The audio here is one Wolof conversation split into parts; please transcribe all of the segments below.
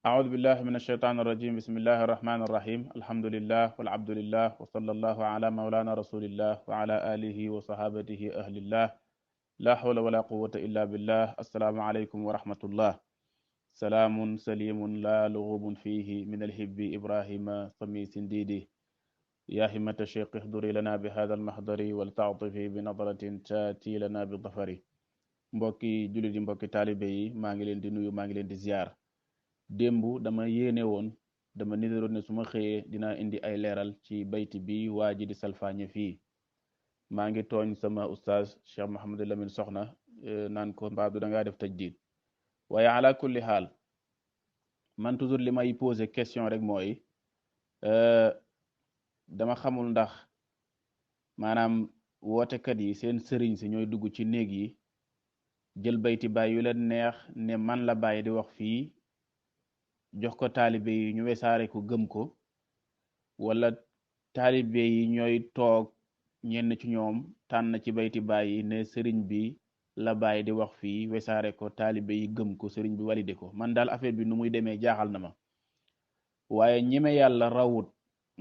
أعوذ بالله من الشيطان الرجيم بسم الله الرحمن الرحيم الحمد لله والعبد لله وصلى الله على مولانا رسول الله وعلى آله وصحابته أهل الله لا حول ولا قوة إلا بالله السلام عليكم ورحمة الله سلام سليم لا لغوب فيه من الحب إبراهيم صمي سنديدي يا همة الشيخ احضري لنا بهذا المحضر ولتعطفي بنظرة تاتي لنا بالظفر mbokki jullit yi mbokki taalibe yi maa ngi leen di nuyu maa ngi leen di ziar démb dama yéene woon dama nideroon ne su ma xëyee dinaa indi ay leeral ci bayti bi waa ji di salfaañe fii maa ngi tooñ sama oustaz Cheikh Mouhamadou Lamine Soxna naan ko mbaadu da ngaa def tajdid waaye ala kulli xaal man toujours li may posé question rek mooy dama xamul ndax maanaam wootekat yi seen sëriñ si ñooy dugg ci néeg yi jël bayti baay yu leen neex ne man la bàyyi di wax fii jox ko taalibe yi ñu wesaare ko gëm ko wala taalibe yi ñooy toog ñenn ci ñoom tànn ci bayti baay yi ne sëriñ bi la bàyyi di wax fii wesaare ko taalibe yi gëm ko sëriñ bi walide ko man daal affaire bi nu muy demee jaaxal na ma waaye ñeme yàlla rawut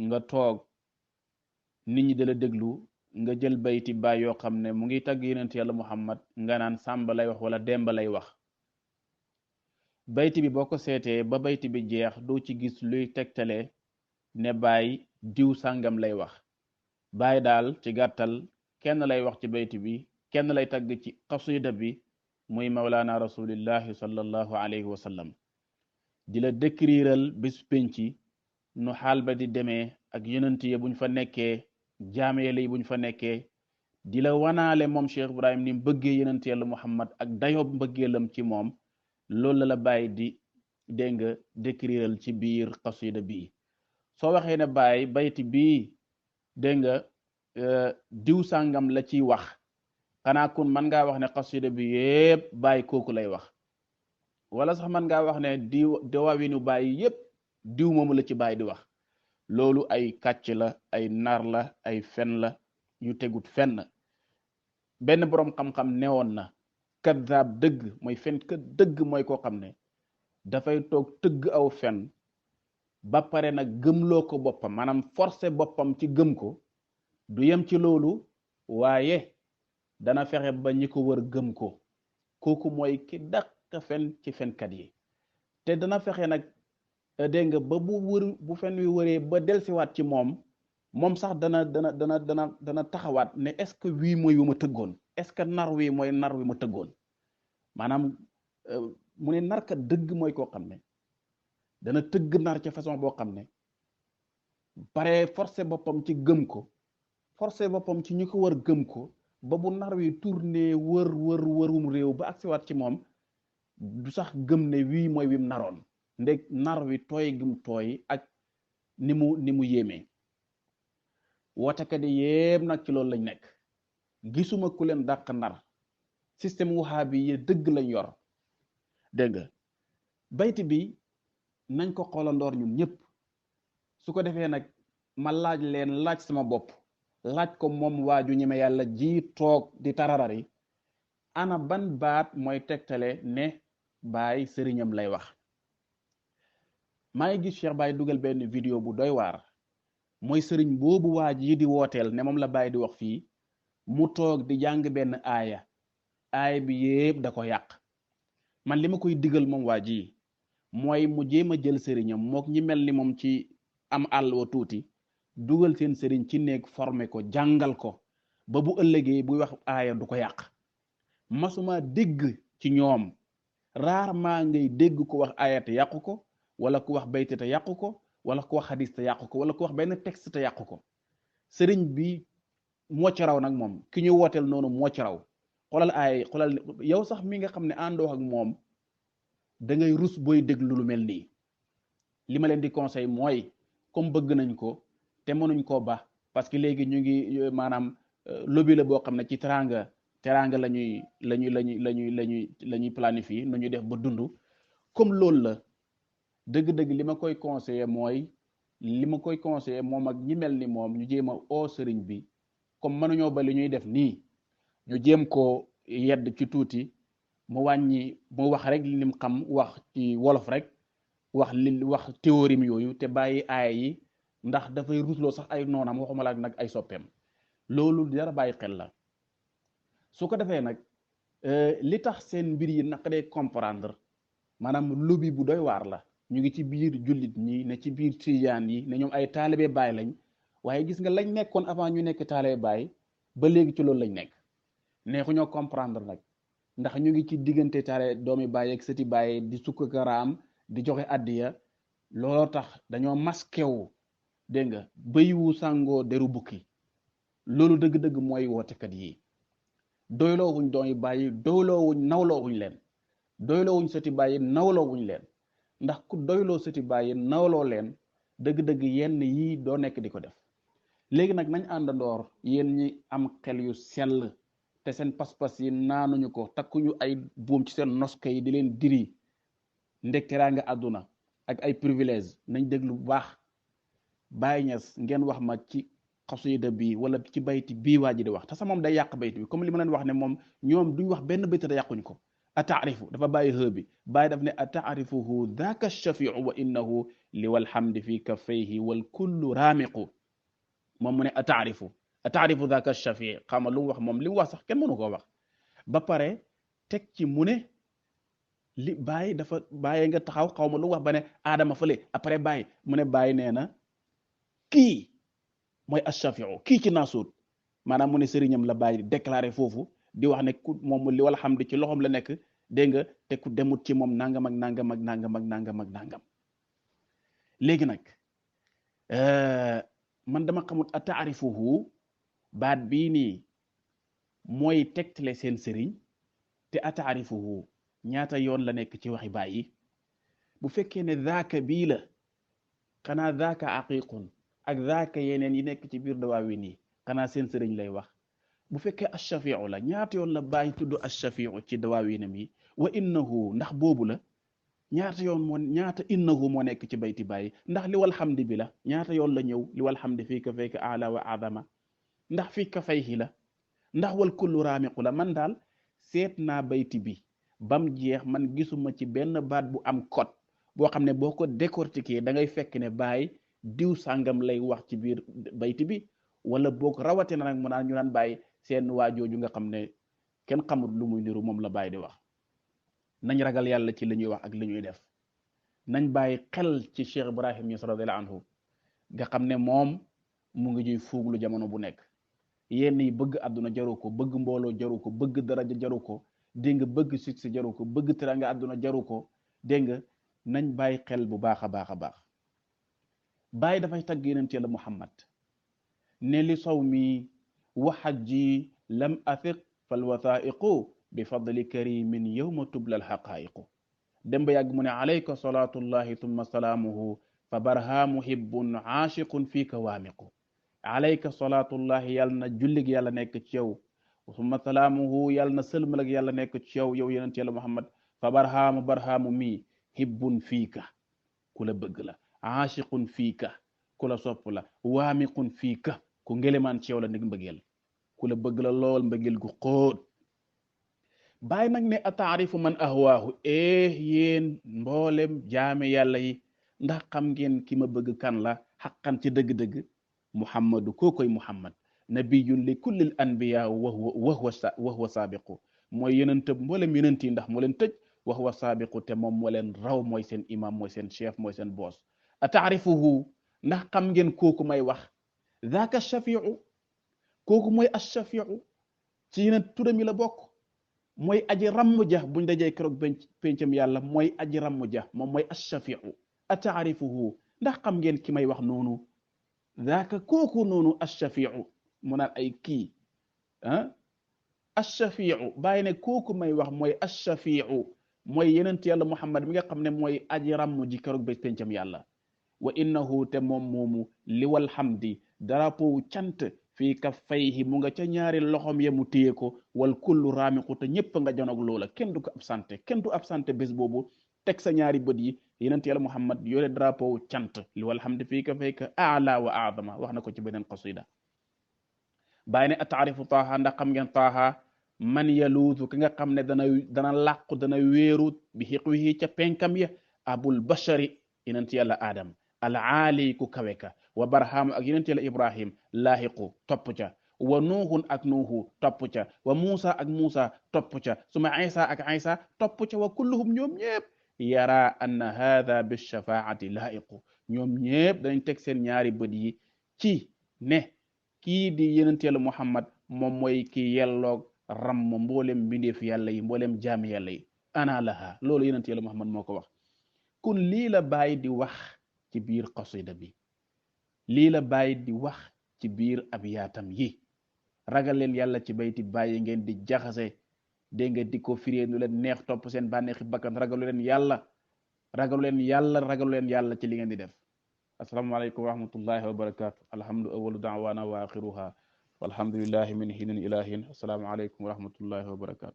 nga toog nit ñi dala déglu nga jël bayti baay yoo xam ne mu ngi tagg yonent yàlla Muhammad nga naan Sàmba lay wax wala Demba lay wax bayti bi boo ko seetee ba bayti bi jeex doo ci gis luy tegtale ne baay diw sàngam lay wax baay daal ci gàttal kenn lay wax ci bayti bi kenn lay tagg ci xasida bi muy mawlaana rasulillahi sallallahu alayhi wa sallam di la décriral bis penci nu xaal ba di demee ak yonent yi buñ fa nekkee jaamele yi buñ fa nekkee di la wanaale moom Cheikh Ibrahim ni bëggee yonent yàlla Muhammad ak dayoob mbëggeelam ci moom loolu la bàyyi di dégg nga décriral ci biir xasida bii soo waxee ne bàyyi bayti bii dégg nga diw sàngam la ciy wax xanaa kun mën ngaa wax ne xasida bi yépp bàyyi kooku lay wax wala sax mën ngaa wax ne diw dawawinu bàyyi yépp diw moomu la ci bàyyi di wax loolu ay kàcc la ay nar la ay fen la yu tegut fenn benn boroom xam-xam newoon na kaddaab dëgg mooy fen ka dëgg mooy koo xam ne dafay toog tëgg aw fen ba pare nag gëmloo ko boppam maanaam forcé boppam ci gëm ko du yem ci loolu waaye dana fexe ba ñi ko wër gëm ko kooku mooy ki dàq fen ci fenkat yi te dana fexe nag dégg nga ba bu fen wi wëree ba delsiwaat ci moom sax dana taxawaat ne est-ce que wii mooy wu ma tëggoon est-ce que nar wi mooy nar wi ma tëggoon maanaam mu ne narkat dëgg mooy koo xam ne dana tëgg nar ci façon boo xam ne pare forcé boppam ci gëm ko forcé boppam ci ñi ko war gëm ko ba bu nar wi tourné wërum réew ba agsiwaat ci moom du sax gëm ne wii mooy wim naroon ndeg nar wi tooy gum tooy ak ni mu yéemee wootekat yi yépp nag ci loolu lañ nekk gisuma ku leen dàq nar système wahaabi yi dëgg lañ yor dégg nga bayti bi nañ ko xoolandoor ñun ñëpp su ko defee nag ma laaj leen laaj sama bopp laaj ko moom waaju ñeme yàlla ji toog di tararari ana ban baat mooy tegtale ne baay sëriñam lay wax maa ngi gis Cheikh Baye dugal benn vidéo bu doy waar mooy sëriñ boobu waaj yi di wooteel ne moom la Baye di wax fii mu toog di jàng benn aaya bi yépp da ko yàq man li ma koy digal moom waaj yi mooy mu jéem a jël sëriñam mook ñi mel ni moom ci am àll wa tuuti dugal seen sëriñ ci néeg formé ko jàngal ko ba bu ëllëgee buy wax aaya du ko yàq masuma dégg ci ñoom rarement ngay dégg ko wax aaya te yàqu ko wala ku wax bayte te yàqu ko wala ku wax xadis te yàqu ko wala ku wax benn texte te yàqu ko sëriñ bi moo ci raw nag moom ki ñu wooteel noonu moo ci raw xoolal yow sax mi nga xam ne àndoo ak moom da ngay rus booy déglu lu mel nii li ma leen di conseil mooy comme bëgg nañ ko te mënuñ koo ba parce que léegi ñu ngi maanaam lobby la boo xam ne ci teranga lañuy planifier nu ñuy def ba dund comme loolu la dëgg-dëgg li ma koy conseiller mooy moom ak ñi mel ni moom ñu jéem a oo sëriñ bi comme mënuñoo ba li ñuy def nii ñu jéem ko yedd ci tuuti mu wàññi mu wax rek li mu xam wax ci wolof rek wax théorie yooyu te bàyyi aaya yi ndax dafay rusloo sax ay noonam waxuma la nag ay soppeem loolu dara bàyyi xel la su ko defee nag li tax seen mbir yi naqaree comprendre maanaam lobby bu doy waar la ñu ngi ci biir jullit ñi ne ci biir tijaan yi ne ñoom ay taalibe baay lañ waaye gis nga lañ nekkoon avant ñu nekk taalibe baay ba léegi ci loolu lañ nekk neexuñoo comprendre nag ndax ñu ngi ci diggante taale doomi baay ak sëti baay di sukk karaam di joxe addiya looloo tax dañoo masqué wu dégg nga bëy wu sàngoo deru bukki loolu dëgg-dëgg mooy wootekat yi doyloo wuñ doomi baay doyloo wuñ nawloo wuñ leen doyloo wuñ sëti baay nawloo wuñ leen ndax ku doyloo sëti baay nawloo leen dëgg-dëgg yenn yii doo nekk di ko def léegi nag nañ àndandoor yéen ñi am xel yu sell te seen pas-pas yi naanuñu ko takkuñu ay buum ci seen noska yi di leen diri ndekteraa nga àdduna ak ay privilège nañ déglu bu baax Baay Ñas ngeen wax ma ci xasida bi wala ci bayti bii waa ji di wax te sax moom day yàq bayti bi comme li ma leen wax ne moom ñoom duñ wax benn bayti da yàquñ ko ataarifu dafa bàyyi xë bi bàyyi daf ne ataarifuhu daaka shafiu wa innahu li walhamdi fi kaffayhi wal kullu raamiqu moom mu ne ataarifu daaka shafi xama lu mu wax moom li mu wax sax kenn mënu koo wax ba pare teg ci mu ne li bàyyi dafa bàyyi nga taxaw xaw ma lu mu wax ba ne aadama fële après bàyyi mu ne bàyyi nee na kii mooy ashafiu kii ci naasuut maanaam mu ne sëriñam la bàyyi déclaré foofu di wax ne ku moom li wala xam di ci loxoom la nekk dégg nga te ku demut ci moom nangam ak nangam ak nangam ak nangam ak nangam léegi nag man dama xamut a taarifuhu baat bii nii mooy tegtale seen sëriñ te a taarifuhu ñaata yoon la nekk ci waxi bàyyi bu fekkee ne zaaka bii la xanaa zaaka aqiqun ak zaaka yeneen yi nekk ci biir dawaawin yi xanaa seen sëriñ lay wax bu fekkee ashafiu la ñaata yoon la bàyyi tudd ashafiu ci dawaawinam yi wa innahu ndax boobu la ñaata yoon moo ñaata innahu moo nekk ci bayti bàyyi ndax li wal xamdi bi la ñaata yoon la ñëw li wal xamdi fii ka fayka ala wa adama ndax fii ka fayhi la ndax wal kullu raamiqu la man daal seet naa bayti bi bam jeex man gisuma ci benn baat bu am code boo xam ne boo ko décortiquer da ngay fekk ne bàyyi diw sàngam lay wax ci biir bayti bi wala boog rawatina nag mu naan ñu naan bàyyi seen waajooju nga xam ne kenn xamul lu muy niru moom la bàyyi di wax nañ ragal yàlla ci li ñuy wax ak li ñuy def nañ bàyyi xel ci Cheikh Ibrahim Niass radiyallahu anhu nga xam ne moom mu ngi ñuy fuuglu jamono bu nekk yenn yi bëgg àdduna jaru ko bëgg mbooloo jaru ko bëgg daraja jaru ko dégg nga bëgg succès jaru ko bëgg teranga àdduna jaru ko dégg nga nañ bàyyi xel bu baax a baax a baax bàyyi dafay tagg yonent Yàlla Muhammad ne li sawmi wa hajji lam athiq fal wathaiqu bi fadli karimin yawma tubla alxaqaiqu dem ba yàgg mu ne alayka salatullahi thumma salaamuhu fa barhaamu hibbun aashiqun fiika waamiqu alayka salatullahi yàlla na jullig yàlla nekk ci yow thumma salaamuhu yàlla na sëlmal ak yàlla nekk ci yow yow yonent Yàlla Muhammad fa barhaamu mi hibbun fiika ku la bëgg la aashiqun fiika ku la sopp la waamiqun fiika ku ngelemaan ci yow la ndig mbëggeel ku la bëgg la lool mbëggeel gu xóot bàyyi nag ne ataarifu man ahwaahu yéen mboolem jaame yàlla yi ndax xam ngeen ki ma bëgg kan la xaqan ci dëgg-dëgg muhammadu kookoy muhammad nabiyun li kullil anbiya wa huwa saabiqu mooy yonent mboolem yonent yi ndax moo leen tëj wa huwa saabiqu te moom moo leen raw mooy seen imam mooy seen chef mooy seen boss ataarifuhu ndax xam ngeen kooku may wax zaaka shafiu kooku mooy ashafiu ci yeneen turam yi la bokk mooy aji ramm ja buñ dajee keroog pencam yàlla mooy aji ramm ja moom mooy ashafiu ataarifuhu ndax xam ngeen ki may wax noonu zaaka kooku noonu ashafiu mu naan ay kii ashafiu bàyyi ne kooku may wax mooy ashafiu mooy yenent yàlla Muhammad mi nga xam ne mooy aji ramm ji keroog pencam yàlla wa innahu te moom moomu li wal hamdi drapeau cant fii kaffayhi mu nga ca ñaari loxom ya mu téye ko wal kullu raamiqu te ñëpp nga jonog loola kenn du ko absenté bés boobu teg sa ñaari bët yi yenent yàlla Muhammad yore drapeau cant li wal hamdi fii kaffayka aala wa aadama wax na ko ci beneen qasida bàyyi ne ataarifu taaha ndax xam ngeen taaha man yaluutu ki nga xam ne dana làqu dana wéeru bi xiqwihi ca penkam ya abul bashari yonent yàlla adam al aali ku kaweka wa barham ak yonent yàlla ibrahim laahiqu topp ca wa nuuhun ak nuuhu topp ca wa muusa ak muusa topp ca suma isa ak isa topp ca wa kulluhum ñoom ñépp yara anna hadha bishafaati laahiqu ñoom ñépp dañ teg seen ñaari bët yi ci ne kii di yonent yàlla muhammad moom mooy ki yelloog ram mboolem mbindeef yàlla yi mboolem jaami yàlla yi ana laha loolu yonent yàlla muhammad moo ko wax kun lii la bàyyi di wax ci biir qasida bi lii la bàyyi di wax ci biir abiyaatam yi ragal leen yàlla ci bayti bàyyi ngeen di jaxase dégg nga di ko firee nu leen neex topp seen bànneexi bakkan ragalu leen yàlla ragalu leen yàlla ci li ngeen di def asalaamaaleykum wa rahmatullahi wa barakatu alhamdu awalu daawaana wa axiruha walhamdulillahi min hinin ilahin asalaamaaleykum wa rahmatullahi wa barakatu